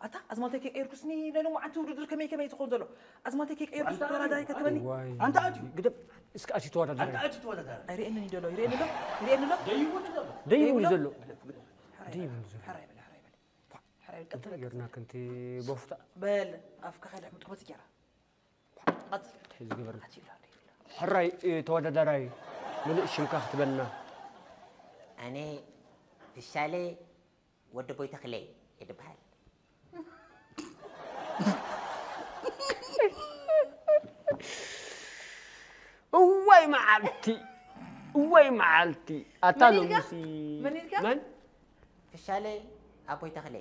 ኣታ፣ ኣዝማልተይ ከይቀየርኩስኒ፣ ናይ ሎማዓንቲ ውድድር ከመይ ከመይ ዝኸውን ዘሎ? ኣዝማልተይ ከይቀየርኩስ ተወዳዳሪ ከትበኒ? ዋይ። ኣንታ ኣትዩ። ግደፍ፣ እስከ ኣትዩ ተወዳዳሪ። ኣንታ ኣትዩ ተወዳዳሪ። ኣይርእየንን እዩ ዘሎ፣ ይርእየኒ ኣሎ? ይርእየኒ ኣሎ? ደይቡኒ ዘሎ። ደይቡኒ ደይቡኒ ዘሎ። ደይቡኒ ዘሎ። ሕራይ በል፣ ሕራይ በል፣ ሕራይ በል። እንታይ ጌርና ክንቲ ቦፍታ? በል፣ ኣፍካ ከይልሕምጥ ክመጽእ ጌራ። ቀጽል። ሕዚ ግበር። ኣትዩ ኣሎ፣ ኣትዩ ኣሎ። ሕራይ፣ እ፣ ተወዳዳራይ፣ ምሉእ ሽምካ ክትበልና። ኣነ ፍሻለ ወዲ ቦይ ተኽለ እየ ድበሃል። እዋይ መዓልቲ፣ እዋይ መዓልቲ። ኣታ መን ኢልካ? ሎምሲ መን ኢልካ? መን? ፍሻለ ኣቦይ ተኽለ።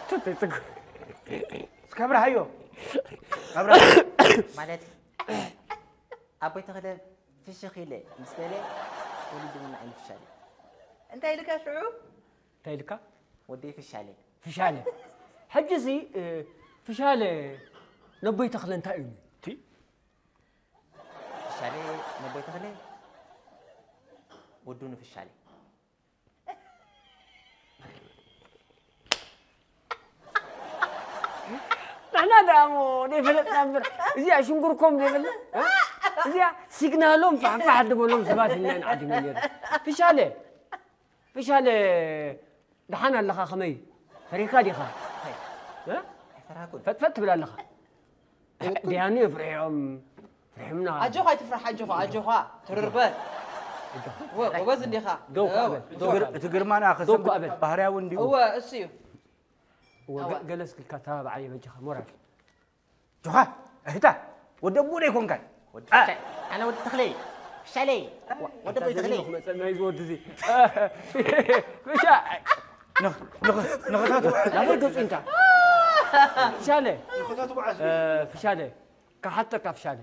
ትትትግ። እስከ ኣብርሃዮ። ኣብርሃዮ። ማለት ኣቦይ ተኽለ ፍሽኽ ኢለ ምስ በለ ወሊዱና ዓይኒ ፍሻለ። እንታይ ኢልካ ሽዑ? እንታይ ኢልካ? ወደይ ፍሻለ። ፍሻለ። ሕጂ እዚ እ፣ ፍሻለ ነቦይ ተኽለ እንታይ እዩ? እቲ ፍሻለ ነቦይ ተኽለ ወዱ ንፍሻለ። ንሕና ደኣ እሞ ዘይፈለጥና እምበር እዚኣ ሽንጉርኮም ዘይበልና እ? እዚኣ ሲግናሎም ፋሕፋሕ ዝበሎም ሰባት ኢና ንዓዲሞ ነይሩ። ፍሻለ ፍሻለ ደሓን ኣለኻ ከመይ ፈሪሕካ ዲኻ? እ? ኣይፈራኩን። ፈጥፈጥ ትብል ኣለኻ። ዲያኑ እዮም ፍርሒኦም ፍርሒምና። ኣጆኻ ኣይትፍራሕ ኣጆኻ ኣጆኻ ትርርበር። ወ- ጎበዝ እንዲኻ። ደው እው። ኣበል ደው ኣበል። እቲ ግርማና ደው ከሰብ ኣበል። ባህርያዊ እንዲሁ። እወ እሱ እዩ። እወ፣ ገ- ገለ እስክልካ ተባብዓየ በጃኻ ሞራል። ጆኻ እህታ ወደ ቡን ኣይኮንካን። ወዲ አ- ፍሻ- ኣነ ወዲ ተኽለይ ፍሻለይ ወዲ ቦይ ተኽለይ። ክመፀና እዩ ዝወዲ እዚ። ፍሻ- ንኽ- ንኽ- ንኽታቱ ናበይ ገፁ እንታ? ፍሻለ ንኽታቱ በዓል እ፣ ፍሻለ ካሓተካ ፍሻለ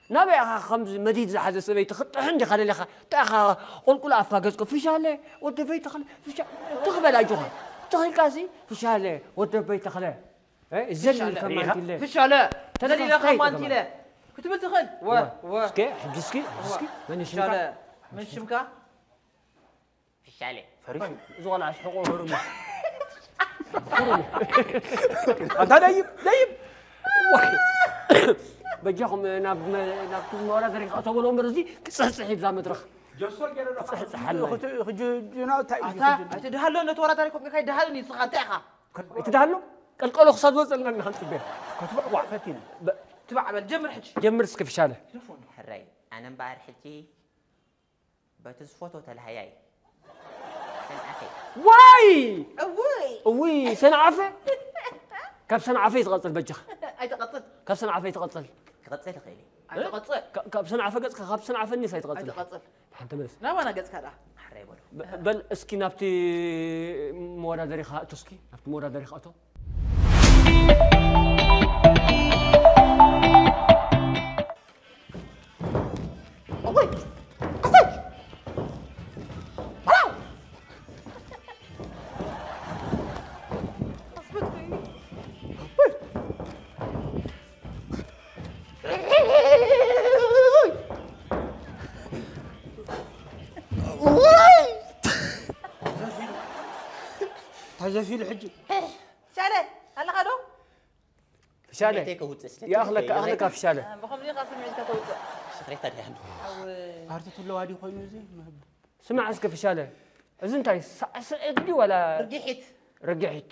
ናበይ ኢኻ ከምዚ መዲድ ዝሓዘ ሰበይቲ ክጥሕን ዲኻ ደሊኻ እንታይ ኢኻ ቁልቁል ኣፍካ ገፅኮ ፍሻለ ወደ በይ ተኽለ ፍሻ ትኽበል ኣጆኻ ትኽልካሲ ፍሻለ ወደ በይ ተኽለ ዘሊልካ ማንቲለ ፍሻለ ዘሊለ ካብ ማንቲለ ክትብል ትኽእል ወ ወ እስከ ሕጂ እስኪ ሕጂ እስኪ መን ሽምካ ፍሻለ መን ሽምካ ፍሻለ ፈሪሱ እዚ ቆልዓ ሽሕቆ ህሩም ኣንታ ደይብ ደይብ በጃኹም ናብ ናብ መወዳደሪ ክእተው በሎ እምበር እዚ ክፅሕፅሕ ይብዛ መድረኽ ክፅሕፅሕ ኣላ ኣይትድሃሎ ነተወዳዳሪ ኮም ኢልካ ይድሃልን እዩ ንስኻ እንታይ ኢኻ ኣይትድሃሎ ቀልቀሎ ክሳብ ዝወፀልና ኢና ክንፅበ ክትበዕ ዋዕ ፈቲና ትባዕ በል ጀምር ሕጂ ጀምር እስኪ ፍሻለ ሕራይ ኣነ እምበኣር ሕጂ በቲ ዝፈቶ ተላሃያይ ሰንዓፈ ዋይ እውይ እውይ ሰንዓፈ ካብ ሰንዓፈ ይትቐፅል በጃኻ ኣይትቐፅል ካብ ሰንዓፈ ይትቐፅል ክቐፅል ይኽእል እዩ ኣይትቐፅል ካብ ሰንዓፈ ገፅካ ካብ ሰንዓፈ ኒስ ኣይትቐፅል ኣይትቐፅል ሓንቲ መልስ ናባና ገፅካ ደኣ ሕራይ በሉ በል እስኪ ናብቲ መወዳደሪኻ እቶ እስኪ ናብቲ መወዳደሪኻ እቶ ተዘፊሉ ሕጂ ሻለ ኣለኻ ዶ ፍሻለ ስምዒተይ ከውፅእ ስለ ይኣኽለካ ዝደለየ ኣኽለካ ፍሻለ ብኸምዚ ኢኻ ስምዒትካ ተውፅእ ሽኽሬታ ድያ እንዶ ሓው ኣርትት ኣለዋ ድዩ ኮይኑ እዚ ስማዕ እስከ ፍሻለ እዚ እንታይ ሳዕስዒት ድዩ ዋላ ርጊሒት ርግሒት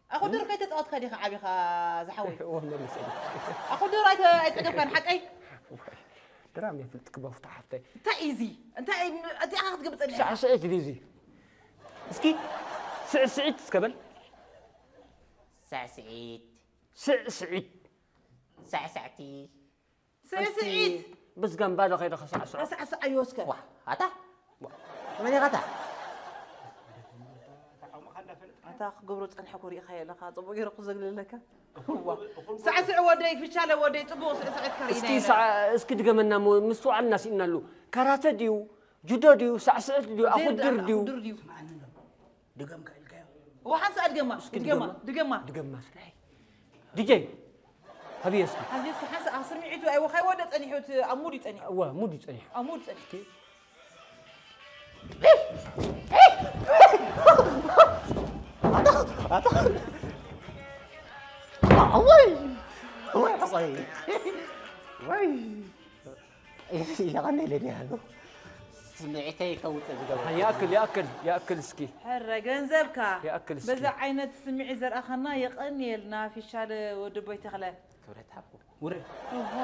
ኣኹድር ከይተፃወትካ ዲኻ ዓቢኻ ዝሓወይ እወ መልሰ ኣኹድር ኣይተ- ኣይፀገብካን ሓቀይ ድራም የፍልጥ ክበፉ ተሓፍተይ እንታይ እዩ እዚ እንታይ እዩ- እንታይ ኢኻ ክትገብር ፀኒሕካ ሳዕስዒት ድዩ እዚ እስኪ ስዕስዒት እስከ በል ሳዕስዒት ስዕስዒት ሳዕሳዕቲ ስዕስዒት ብዝገምባ ዶ ከይደ ከሳዕስዖ ኣሳዕስዓዮ እስከ ዋ ኣታ መን ኢኻታ ኣታ ክገብሮ ፀንሐ ኮ ርኢኻዮ ኣለኻ ፅቡቅ ገይረ ክዘግልለካ ሳዕስዕ ወደይ ፍሻለ ወደይ ፅቡቅ ስዕስዒት ከርእይና እስኪ ኢና። ሰዓ- እስኪ ድገመና እሞ ምስትውዓል እናስኢናሉ ካራተ ድዩ ጁዶ ድዩ ሳዕስዒት ድዩ ኣኹድር ድዩ ድር ድዩ ድገምካ ኢልካዮ እዋ ሓንሳ ድገማ እስኪ ድገማ ድገማ ድገማ ድገማ ስራይ ዲጀ ሃብየ እስኪ ሓንዚ እስኪ ሓንሳ ኣብ ስምዒቱ ኣይወ ከይወደ ፀኒሑ እቲ ኣብ ሙድ እዩ ፀኒሑ እዋ ሙድ እዩ ፀኒሑ ኣብ ሙድ ፀኒሑ ወይ ወይ ወይ የቐንየለይ ኣሎ ስምዒተይ ከውፅእ ዝገብር ይኣክል ይኣክል ይኣክል እስኪ ሕረ ገንዘብካ ይኣክል እስኪ በዚ ዓይነት ስምዒት ዘርኣኻና የቐንየልና ፊሻል ወዲ ቦይ ተኽለ ክብረት ሃብኩ ውረድ እዋ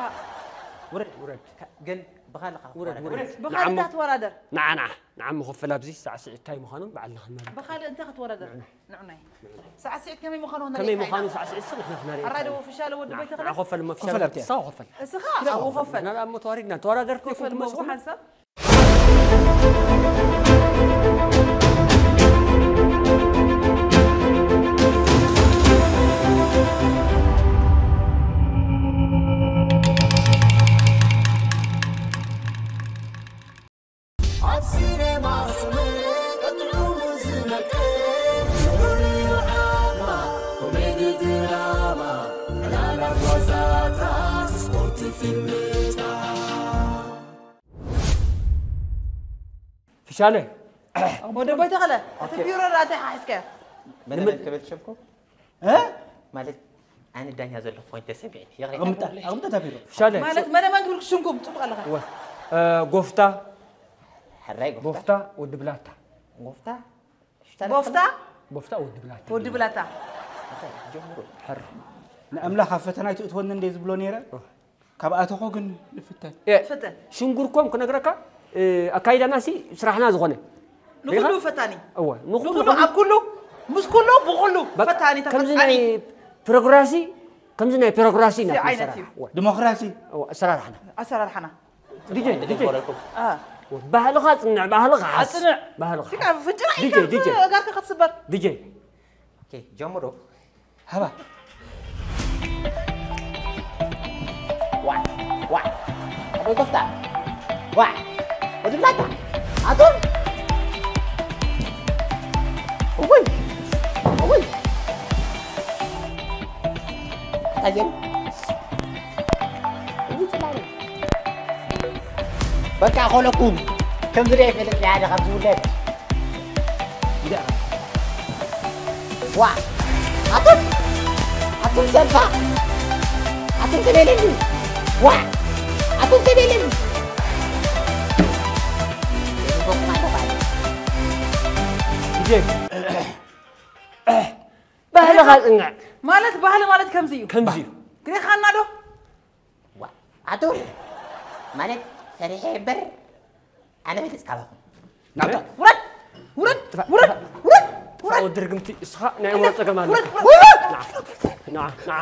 ውረድ ውረድ ግን ብኻልኻ ውረድ ውረድ ብኻልካ ተወዳደር ንዓ ንዓ ንዓ ንዓ ምኽፍል ኣብዚ ሳዕስዒት እንታይ ምዃኑ ባዕልና ክንመርጥ ብኻልእ እንታይ ክትወዳደር ንዑናይ ሳዕስዒት ከመይ ምዃኑ ከመይ ምዃኑ ሳዕስዒት ስርሕ ንኽነርኢ ኣራይ ደሞ ፍሻለ ወዲ በይተ ንዓ ኮፈል መፍሻለ ኮፈል ኣብቲ ሳው ኮፈል እስኻ ኣብ ኮፈል ናብኣ እሞ ተዋሪድና ተወዳደርቲ ኮፈል መዝኹ ሓንሳብ ሲኔማ ስምዒት ጥዑሙ ዝነቅል፣ ፍሉይ ዓቕማ፣ ኮሜዲ ድራማ፣ ዕላላት ዋዛታት፣ ስፖርት ፊልምታት። ፍሻለ። ወደ ቦይ ተኸለ፣ እቲ ኦኬ። ቢሮ ራእቲ ሓሒዝካዮ። መን መን ክብል ሽምኩም? እ? ማለት ኣነ ዳኛ ዘለኹ ኮይኑ ተሰሚዕኒ። ይቕሬታ ኣቕምጣ፣ ክብለሽ። ኣቕምጣ እታ ቢሮ። ፍሻለ። ማለት መነ መን ክብል ሽምኩም? ጽቡቕ ኣለኻ። ወ-፣ እ፣ ጎፍታ። ሕራይ ጎፍታ። ጎፍታ ወዲ ብላታ። ጎፍታ? ሽታ ጎፍታ? ጎፍታ ወዲ ብላታ። ወዲ ብላታ። ኦኬ፣ ጀምሩ። ሕር። ንኣምላኽ ኣብ ፈተና ኣይትእትወኒ እንደ ዝብሎ ነይረ። ኦ። ካብ ኣተኾ ግን ንፍተን። እ፣ ፍተን። ሽንጉርኮም ክነግረካ፣ እ፣ ኣካይዳና ሲ ስራሕና ዝኾነ። ንኹሉ ሪኻ? ፈታኒ። እወ፣ ንኹሉ ንኹሉ፣ ከም ኣብ ኩሉ፣ ምስ ኩሉ፣ ብኹሉ በቃ፣ ፈታኒ ከምዚ ተፈታኒ። ናይ ፕሮግራሲ፣ ከምዚ ናይ ፕሮግራሲ እዚ ኢና ዓይነት ክንሰርሕ። እዩ። እወ። ዲሞክራሲ። እወ፣ ኣሰራርሓና። ኣሰራርሓና። ዲጀ፣ ዲጀ። ዲጀ። አ። ባህልኻ ጽንዕ፣ ባህልኻ ሓዝ። ኣጽንዕ። ባህልኻ ሲካ ሓዝ። ፍንጭና ዲጀ፣ ኢልካ ዲጀ። ጋርካ ክትስበር። ዲጀ። ኦኬ፣ ጀምሩ። ሃባ። ዋ፣ ዋ። ኣቦይ ኮፍታ። ዋ። ወዲ ብላታ። ኣቶም። እውይ። እውይ። ኣታ ጀም። እውይ፣ ጽላለ። በቃ፣ ኮለኩም። ከምዚ ደይ ፈለጥ ያለ ካብ ዝውለድ። ዋ! ኣቱም! ኣቱም ሰልፋ! ኣቱም ተቤለኒ! ዋ! ኣቱም ተቤለኒ! ዲጄ፣ ባህልኻ ጽንዕ። ማለት ባህሊ ማለት ከምዚ እዩ። ከምዚ እዩ። ግሬኻና ዶ? ዋ! ኣቱም! ማለት ሰሪሐ እምበር ኣነ በሊጽ ካባኹም። ናብታ። ውረድ! ውረድ! ጥፋእ፣ ውረድ! ጥፋእ። ውረድ! ጥፋእ፣ ውረድ! ወዲ ርግምቲ፣ እስኻ ናይ ኣእምሮ ጸገም ኣለካ። ውረድ! ውረድ! ንዓ፣ ንዓ፣ ንዓ፣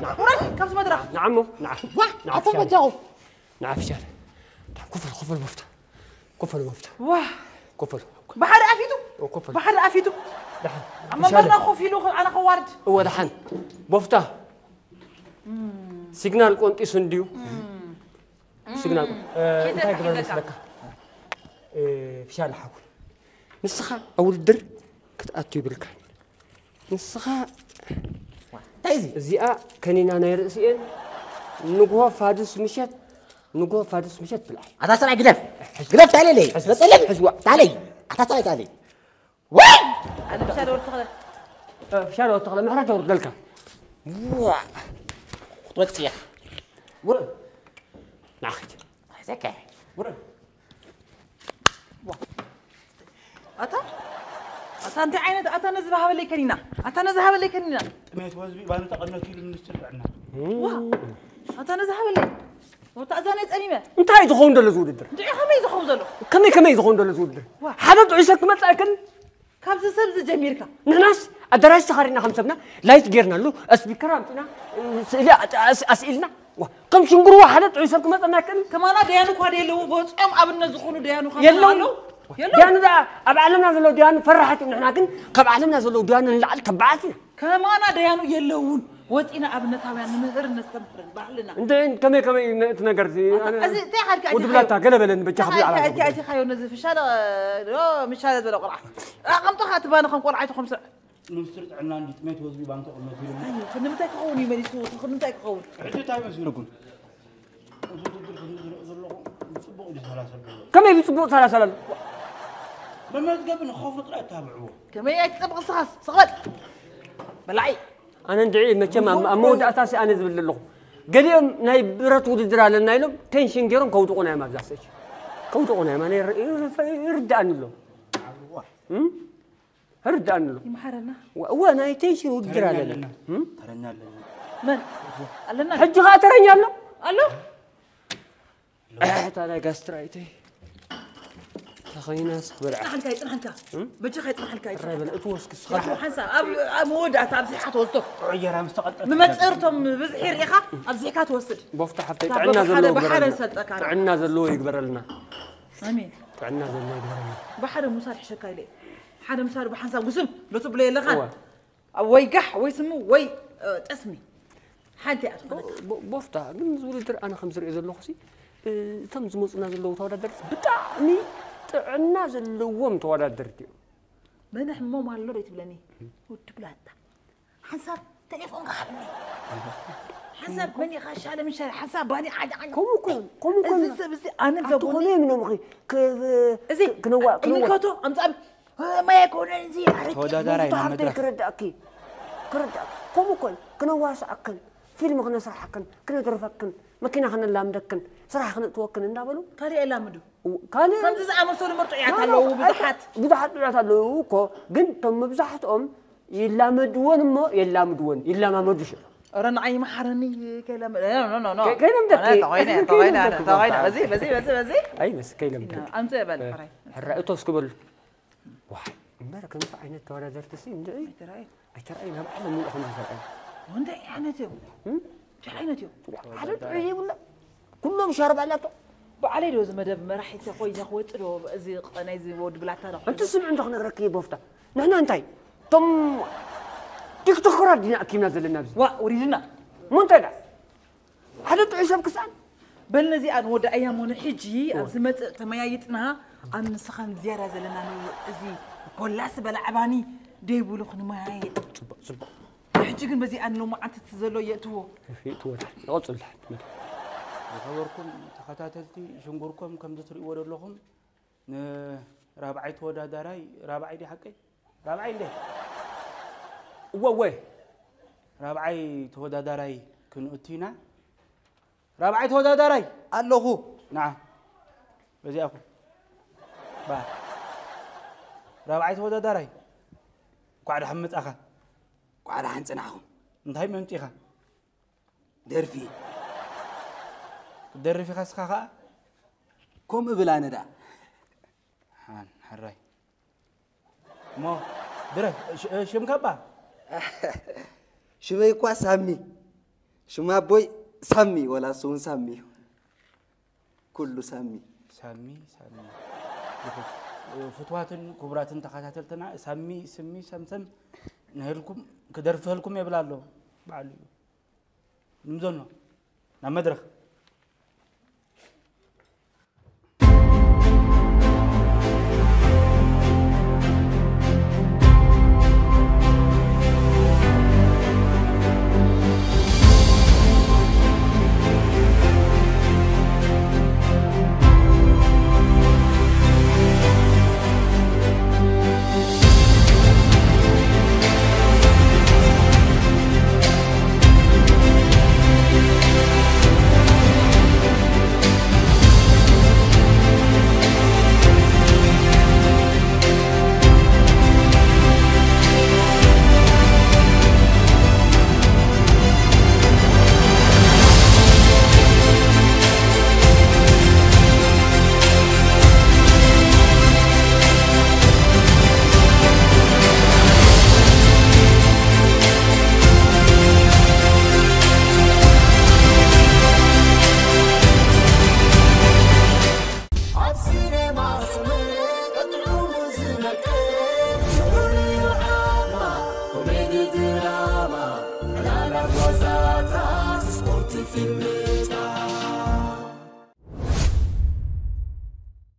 ንዓ። ውረድ! ካብዚ መድረኽ። ንዓ እሞ፣ ንዓ። ዋ! ንዓ፣ ኣቶም ፍሻለ። በጃኹም። ንዓ፣ ፍሻለ። ኮፍ በል፣ ኮፍ በል፣ መፍታ። ኮፍ በል፣ መፍታ። ዋ! ኮፍ በል። ብሓደ ኣፊቱ? ኦ፣ ኮፍ በል። ብሓደ ኣፊቱ? ደሓን። ኣብ ፍሻለ። መንበርና ኮፍ ኢሉ ኣነ ከዋርድ። እወ፣ ደሓን። ቦፍታ። ሲግናል ቆንጢሱ እንድዩ። ሲግናል ቆ-፣ እ፣ እንታይ ግበር መስለካ? እ፣ ፍሻለ ሓወይ። ንስኻ ኣብ ውድድር ክትኣቱ ይብልካን። ንስኻ እንታይ እዚ? እዚኣ ከኒና ናይ ርእሲ እየን። ንግሆ ፋዱስ ምሸት፣ ንግሆ ፋዱስ ምሸት ብልዓ። ኣታ ሰብኣይ ግደፍ። ግደፍ ታለለይ። ሕዝ-፣ መጸለይ። ሕዝዋ። ታለይ። ኣታ ሰብኣይ ታለይ። ወይ! ኣነ ብሻለ ወዲ ተኽለ። እ፣ ብሻለ ወዲ ተኽለ ምሕረት የውርደልካ። ዋ! ክትወጽእ እያ። ውረድ። ንዓ ኺድ። ዘካ። ውረድ። ዋ! ኣታ? ኣታ እንታይ ዓይነት ኣታ ነዚ ሃበለይ ከኒና? ኣታ ነዚ ሃበለይ ከኒና? ጥሜት ወዝቢ ባኑ ተቐነቱ ኢሉ ሚኒስትሪ ጥዕና። ዋ! ኣታ ነዚ ሃበለይ። ወታ እዛ ናይ ጸሊመ። እንታይ እዩ ዝኸውን ዘሎ እዚ ውድድር? እንታይ ከመይ ዝኸውን ዘሎ? ከመይ ከመይ ዝኸውን ዘሎ እዚ ውድድር? ዋ! ሓደ ጥዑይ ሰብ ክመጽእ ኣይክእልን? ካብዚ ሰብ እዚ ጀሚርካ። ንሕናስ ኣዳራሽ ተኻሪና ከም ሰብና ላይት ጌርናሉ፣ ስፒከር ኣምጺና፣ ስእሊ ኣስ-፣ ኣስ-፣ ኣስኢልና። ዋ፣ ከም ሽንጉርዋ ሓደ ጥዑይ ሰብ ክመጸና ኣይክእልን? ከማና ደያኑ እኳ ደየለዉ፣ ብወጽኦም ኣብነት ዝኾኑ ደያኑ ካብ የለውን። ኣለዉ? የለውን። ደያኑ ደኣ ኣብ ዓለምና ዘለዉ ደያኑ ፈራሓት እዮም። ንሕና ግን ካብ ዓለምና ዘለዉ ደያኑ ንላዕሊ ተባዓት ኢና። ከማና ደያኑ የለውን። ወጺና ኣብነታውያን ንምህርን ነስተምህርን ባህልና። እንተ ከመይ ከመይ እቲ ነገር እዚ፣ ኣነ እዚ እንታይ ሓድካ ወዲ ብላታ ገለ በለኒ በጃኻ እንታይ ብዛዕባ ሓድካ እዚ ጉዳይ። ኣቲኻዮ ነዚ ፍሻለ ዶ ምሻለ ዝበለ ቆልዓ? ኣቐምጦኻ እቲ ባኒ ከም ቆልዓ ኣይትኹም ስዕ። ሚኒስትሪ ጥዕና እንዲ ጥሜት ወዝቢ ባንክ ቅድመት ይልም። ኣዩ፣ ክንምንታይ ክኸውን እዩ መሊሱ? ክንምንታይ ክኸውን? ሕጂ እንታይ መሲሉ ግን? እዚ ውድድር ከም ዝሪኦ ዘለኹ ብጽቡቕ እዩ ዝሰላሰል ዘሎ። ከመይ ብጽቡቕ ሰላሰል ኣሎ? መመዝገቢ ንኸፍሉ ጥራይ ተባብዕዎ። ከመይ ኣይትጸብቕ ንስኻስ? ስቕ በል። በላዒ። ኣነ እንድዒ መቸም ኣብ፣ ኣብ መወዳእታ ሲ ኣነ ዝብል ኣለኹ። ገሊኦም ናይ ብረት ውድድር ኣለና ኢሎም ቴንሽን ገይሮም ከውድቑና እዮም ኣብዛ ስቴጅ። ከውድቑና እዮም። ኣነ ይር-፣ ይር-፣ ይርድኣኒ ኣሎ። እም? ይርድኣኒ ኣሎ። ይምሓረና። ወ-፣ እወ፣ ናይ ቴንሽን ውድድር ተረኛ ኣለና። ኣለና። እም? ተረኛ ኣለና። መን? ኣለና። ሕጂ ኸኣ ተረኛ ኣሎ? ኣሎ? እታ ናይ ጋስትራይተይ ተኸይናስ ክበልዓ። ይጽናሕልካ፣ ይጽናሕልካ። እም? በጃኻ ይጽናሕልካ፣ ጥራይ በል፣ ይጽናሕልካ። እትወስክ ስኻ። ወትሩ ሓንሳብ ኣብ፣ ኣብ መወዳእታ ኣብዚሕካ ትወስዶ። ዕየራ ምስ ተቐልጠፈ። ንመጽርቶም ብዝሒ ርኢኻ ኣብዚሕካ ትወስድ። ቦፍታ ሓፍተይ፣ ካብ ጥዕና ብሓደ፣ ዘለዎ ብሓደ ይግበረልና። ዝሰልጠካ። ጥዕና ዘለዎ ይግበረልና። ኣሜን። ጥዕና ዘለዎ ይግበረልና። ብሓደ ምሳድ ሕሸካ ኢለ። ሓደ ምሳድ ብሓንሳብ ጉስም ዶ ትብሎ የለኻን? እወ። ኣብ ወይ ጋሕ ወይ ስሙ ወይ፣ እ፣ ጠስሚ። ሓንቲ እያ ትኾነካ። ቦ-፣ ቦፍታ፣ ግን እዚ ውድድር ኣነ ከም ዝሪኦ ዘለኹ ሲ፣ እ፣ እቶም ዝመፁና ዘለዉ ተወዳደርቲ ብጣዕሚ ጥዕና ዘለዎም ተወዳደርቲ እዮም። መን ሕሞም ኣሎ ዶ ትብለኒ? ወዲ ብላታ ሓንሳብ ቴሌፎን ክሃብኒ ሓንሳብ መን ኢኻ ሻለ ምሻለ ሓንሳብ ባኒ ዓዲ ዓዲ ከምኡ እኮ እዮም፣ ከምኡ እኮ እዚ እዮም። ሰብ እዚ ኣነ ኣቲ ዘጎኒ ኮነ እዮም ኢሎም እኺ፣ ክ- እዚ ክ- ክንዋ- ክንዋ- ኢልካቶ ኣምጻ ማየ ኮነ እዚ ተወዳዳራይ ናብ መድረኽ። ክረዳእኪ፣ ክረዳእኪ። ከምኡ እኮ እዮም። ክነዋስኣክን፣ ፊልም ክነስርሓክን፣ ክነድርፈክን፣ መኪና ክነላምደክን፣ ስራሕ ክነእትወክን እንዳበሉ ካልእ የላምዱ ካልእ ከምዚ ዝኣመሰሉ ምርጡያት ኖ፣ ኖ፣ ኣለዉ ኣይኮ- ብዙሓት ብዙሓት ጥዑያት ኣለዉ እኮ፣ ግን እቶም መብዛሕትኦም ይላመድወን እሞ የላምድወን፣ ይላማመዱ ሽዑ። ረ ንዓይ መሓረኒ ከይላመድ ኖ ኖ ኖ ከ- ከይለምደኪ። ኣነ ተኾይነ ተኾይነ ኣነ ተኾይነ በዚ በዚ በዚ በዚ ኣይ መስ ከይለምደኪ። ኣምፀ በል ሕራይ ሕራ እቶ እስኪ በሉ። ዋይ እምበር ከምዚ ዓይነት ተወዳደርቲ ሲ እንድዒ ኣይተራእየ ኣይተራእየ ናብ ዓለም ሙሉእ ከምዚ ተራእየ። እንታይ ዓይነት እዮም እንታይ ዓይነት እዮም ሓደ ጥዑይ ዘይብሎም ኩሎም ሻርባ ኣላቶ። ባዕለይ ዶ እዚ መደብ መራሒተ ኮይነ ክወፅ ዶ እዚ ቀናይ እዚ ወዲ ብላታ ዶ እንት ስምዕ እንዶ ክነግረኪ ቦፍታ ንሕና እንታይ እቶም ቲክቶከራት ዲና ኣኪብና ዘለና ኣብዚ ዋ ወሪድና እሞ እንታይ ዳ ሓደ ጥዑይ ሰብ ክስኣን በል ነዚኣ ንወዳእያ እሞ ንሕጂ ኣብ ዝመፅእ ተመያይጥና ኣብ ንስኻን ዝያዳ ዘለና ን- እዚ ኮላስ በላዕባኒ ደይብሉ ክንመያየጥ ፅቡቅ ፅቡቅ ሕጂ ግን በዚኣ ንሎማዓንቲ እቲ ዘሎ የእትዎ ይእትወታ ይቐፅሉ ትሓት ዝኸበርኩም ተኸታተልቲ ሽንጉርኮም ከምዚ ትርእይዎ ዘለኹም ንራብዓይ ተወዳዳራይ ራብዓይ ዲ ሓቀይ ራብዓይ እንደ እወ እወ ራብዓይ ተወዳዳራይ ክንእቱ ኢና ራብዓይ ተወዳዳራይ ኣለኹ ንዓ በዚኣኹም ባ ራብዓይ ተወዳዳራይ እንኳዕ ደሓን መጻኻ ኳዕዳ ሓንፅናኹም እንታይ መምጢኻ ደርፊ ክትደርፍ ኢኻ እስኻ ኸዓ ከምኡ ብላ ነዳ ሓን ሕራይ እሞ ድረፍ ሽ- ሽምካ እባ ሽመይ እኳ ሳሚ ሽማ ኣቦይ ሳሚ ወላ እሱ እውን ሳሚ እዩ ኩሉ ሳሚ ሳሚ ሳሚ ይኹን። ፍትዋትን ክቡራትን ተኸታተልትና ሳሚ ስሚ ሰምሰም ንህልኩም ክደርፍህልኩም የብል ኣሎ ባዕሉ እዩ ንምዘኖ ናብ መድረኽ